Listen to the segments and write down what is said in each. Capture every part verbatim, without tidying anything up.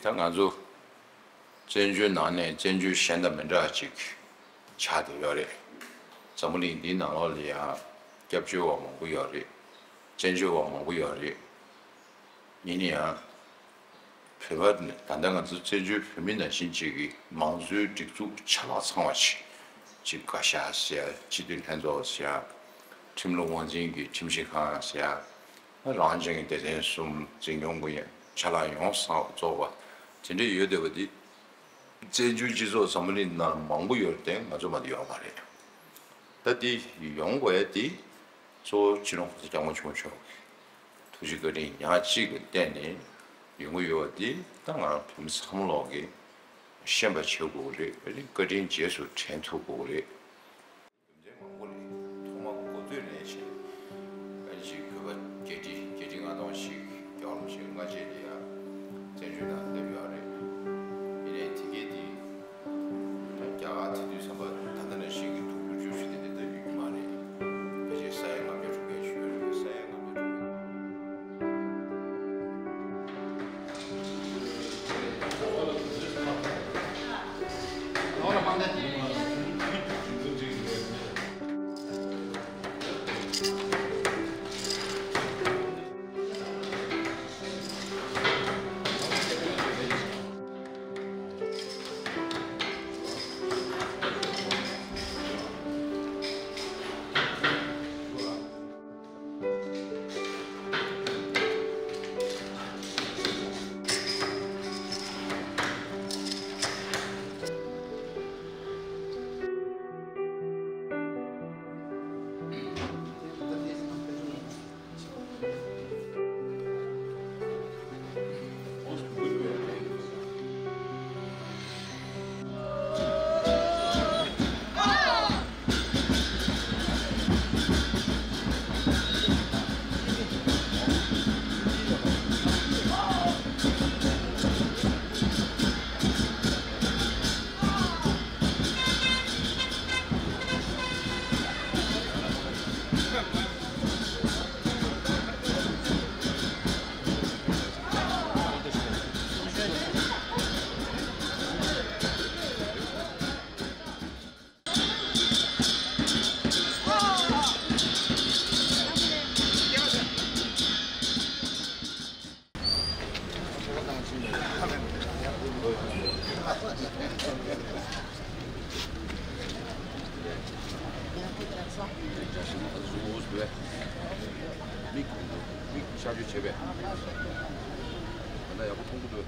ད་ང་ཚོ་བཙན་བྱོལ་ནང་ནས་བཙན་བྱོལ་གཞན་དང་མི་འདྲ་ཅིག་ཆགས་བསྡད་ཡོད་རེད། འཛམ་བུ་གླིང་འདིའི་ནང་ལོགས་ལ་ཡང་སྐྱབས་བཅོལ་བ་མང་པོ་ཡོད་རེད། བཙན་བྱོལ་བ་མང་པོ་ཡོད་རེད། ཡིན་ན་ཡང་། བོད་པ་ནི་ད་ལྟ་ང་ཚོ་བཙན་བྱོལ་བོད་མི་ནང་བཞིན་ཅིག་གི་མང་གཙོའི་སྒྲིག་འཛུགས་ཆ་ལག་ཚང་བ་ཞིག་ཅིག་བཀའ་ཤག་ཟེར་ཡ། སྤྱི་འཐུས་ལྷན་ཚོགས་ཟེར་ཡ། ཁྲིམས་ལུགས་དབང་འཛིན་གྱི་ཁྲིམས་ཞིབ་ཁང་ཟེར་ཡ། རང་བཙན་གྱི་སྡེ་ཚན་གསུམ་འཛིན་སྐྱོང་གི་ཆ་ལག་ཡོངས་སུ་རྫོགས་པ་དེ་འདྲ་ཡོད་བསྡད་པ་འདི། བཙན་བྱོལ་སྤྱི་ཚོགས་འཛམ་བུ་གླིང་ནང་མང་པོ་ཡོད་རེད་དེ། ང་ཚོ་མ་གཏོགས་ཡོད་མ་རེད། ད་འདི་ཡོང་དགོས་ཡ་འདི། གཙོ་བོ་སྤྱི་ནོར་༸གོང་ས་༸སྐྱབས་མགོན་ཆེན་པོ་མཆོག་གི་ཐུགས་རྗེ་བཀའ་དྲིན་ཉག་གཅིག་གི་སྟེང་ནས་ཡོང་གི་ཡོད་པ་འདི། ད་ང་རང་བོད་མི་ཚང་མ་ལོག་གིས་ཤེས་པ་བྱེད་དགོས་ཀྱི་རེད། བཀའ་དྲིན་རྗེས་སུ་དྲན་ཐུབ་དགོས་ཀྱི་རེད། རྒྱུ་མཚན་མང་པོ་རེད། ཐོག་མ་འགོ་སྟོད་ནས་བྱས། ཨ་ནི་ཅིག་བོད་པ་བརྒྱད་ཁྲི་བརྒྱད་ཁྲི་ལྔ་སྟོང་ཞིག་རྒྱལ་བ་རིན་པོ་ཆེ་སྔ་རྗེས་དེ་ཡང་བཙན་བྱོལ་ནང་སླེབས་ཡོད་རེད། མིག་མིག་གཤག་བཅོས་བྱས་པས། ད་ལྟ་ཡག་པོ་མཐོང་གི་འདུག་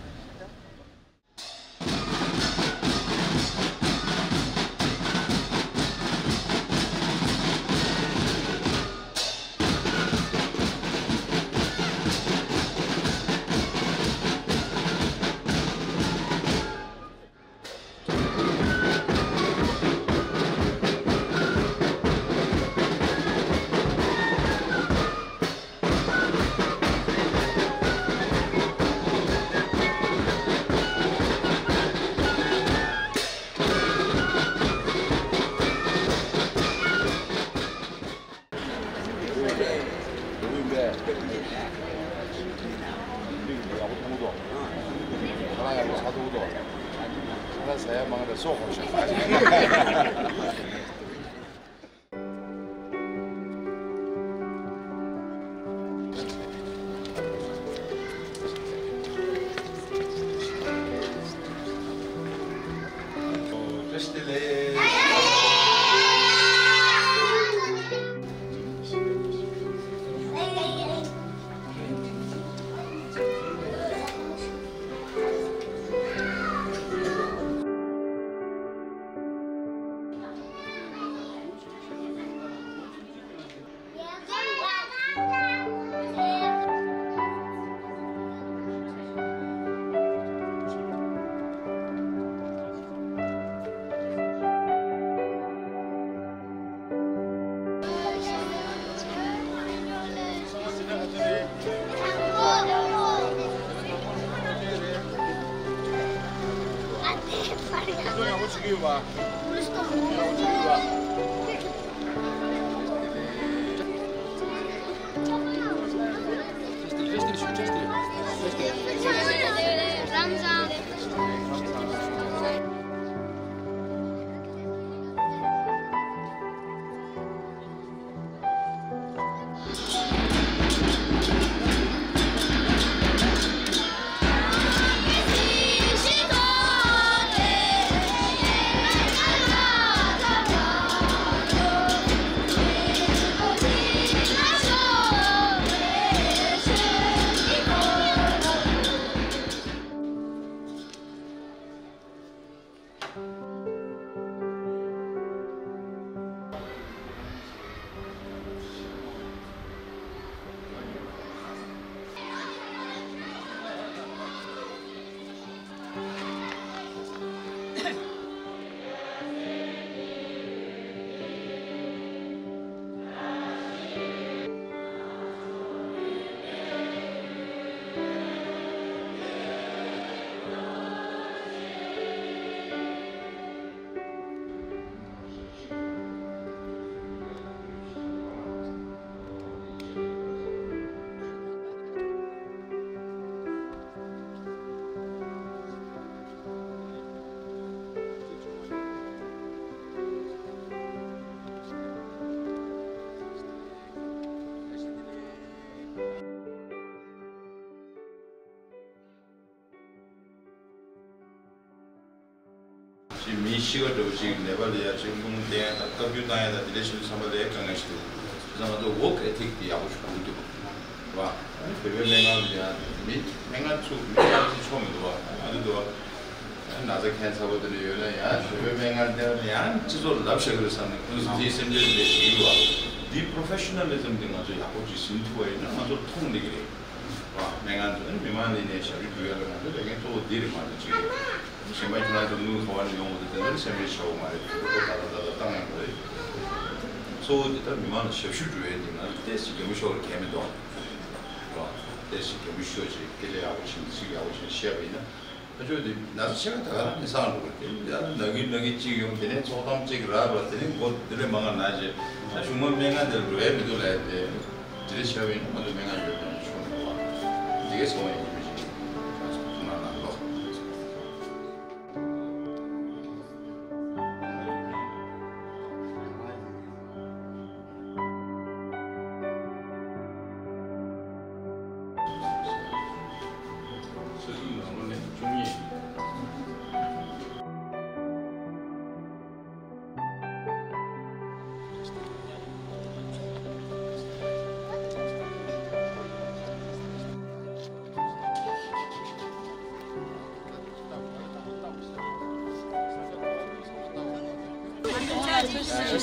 མི་ཤི་བ་འདྲ་བོ་ཅིག་ནེ་པ་ལ་ཡ་ཅིག་རླུང་བསྟན་ཡ་དང་བཀའ་བཀྱོན་བཏང་ཡ་དང་དེ་འདྲ་བྱེད་དུས་ཙམ་པ་ལས་དཀའ་ངལ་ཞིག་འདུག་དེ་ཙང་ང་ཚོ་work ethic དེ་ཡག་པོ་ཞིག་དགོས་ཀྱི་འདུག་བ། ཨ་ནི་བོད་པའི་སྨན་ཁང་ལ་ཡང་མི་སྨན་ཁང་ཚུགས་མི་ཁ་ཚིག་ཆོག་མི་འདུག་བ། ཨ་འདི་འདུག་བ། ན་ཚ་ཁྱད་མཚར་པོ་དེ་འདྲ་ཡོད་ན་ཡང་བོད་པའི་སྨན་ཁང་བསྟན་ན་ཡང་སྤྱི་ཚོགས་ལ་ལབ་བཞག་གི་རེད་བསམ་ནས་ཁོང་ཚོ་དེའི་སེམས་ཁྲལ་དེ་འདྲ་བྱེད་ཀྱི་ཡོད་བ། འདི་professionalism དེ་ང་ཚོ་ཡག་པོ་ཅིག་ཟིན་ཐུབ་པ་ཡིན་ན་ང་ཚོར་མཐོང་བསྡད་ཀྱི་རེད་བ། སྨན་ཁང་དུ་ཨ་ནི་མི་མང་ལ་ནས་ཞབས་ཕྱི་ཞུ་ཡ་ལ་ང་ཚོ་ལས་འགན་གཙོ་བོ་འདི་རེད་མ་གཏོགས་ཅིག་རེད། གཞན་པ་ཁྱེད་རང་ཚོ་དངུལ་ག་བ་ནས་ཡོང་དགོས་འདུག་དེ་ཚོ་ནི་སེམས་ཁྲལ་བྱ་དགོས་མ་རེད། དེ་ཚོ་ཏག་ཏག་ཏག་ཏག་བཏང་ཡོང་དགོས་རེད། གཙོ་བོ་འདི་ལྟར་མི་མང་ལ་ཞབས་ཞུ་སྒྲུབ་ཡས་འདི་ང་ཚོ་ཏོག་ཙམ་གད་མོ་ཤོར་བ་གལ་མི་འདུག་བ། ཏོག་ཙམ་གད་མོ་ཤོར་བྱས་སྐད་ཆ་ཡག་པོ་བྱས་ནས་ཚིག་ཡག་པོ་བྱས་ནས་བཤད་པ་ཡིན་ན། ཨ་ཅོ་དེ་ན་ཚ་ཆེ་བ་ད་ག་རང་མི་སང་འགྲོ་གི་དེ་ཡང་ན་གི་ན་གི་གཅིག་ཡོང་དེ་ནས་ཚོགས་གཏམ་གཅིག་རག་ར་དེ་ནས་མགོ་དེ་ལས་མང་ང་ན་བྱས་ད་གཞུང་མ་སྨན་ཁང་དེར་འགྲོ་ཡ་མི་འདུག་ལབ་ཡ་དེ་དེ་འདྲ་བྱས་པ་ཡིན་ན་ང་ཚོ་སྨན་ཁང་ཡོད་པའི་ཆོག་མི་འདུག་བ། དེ་གའི་ཚོང་ཡིན་གྱི་མི་ཤེས་ཁོང་རང་ལ་ལོ།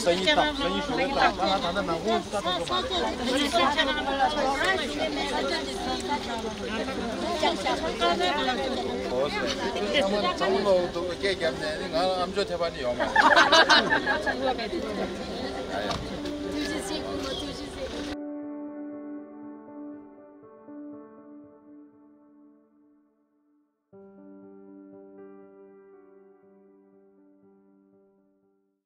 སང་ཉིན་བཏང་། སང་ཉིན་ཞོགས་པ་བཏང་། ད་ལྟ་ནང་ཁོངས་ད་ད་ད་ནང་ཁོངས་ད་ད་ད་མ་རེད། ཨོ་ཟེར། ཚང་མ་ཚང་མ་ལོག་འདུག་སྐད་བརྒྱབ་ནས་ང་ཨམ་ཅོག་ཐེ་པ་ནི་ཡོང་མ་རེད། ཡ་ཡ།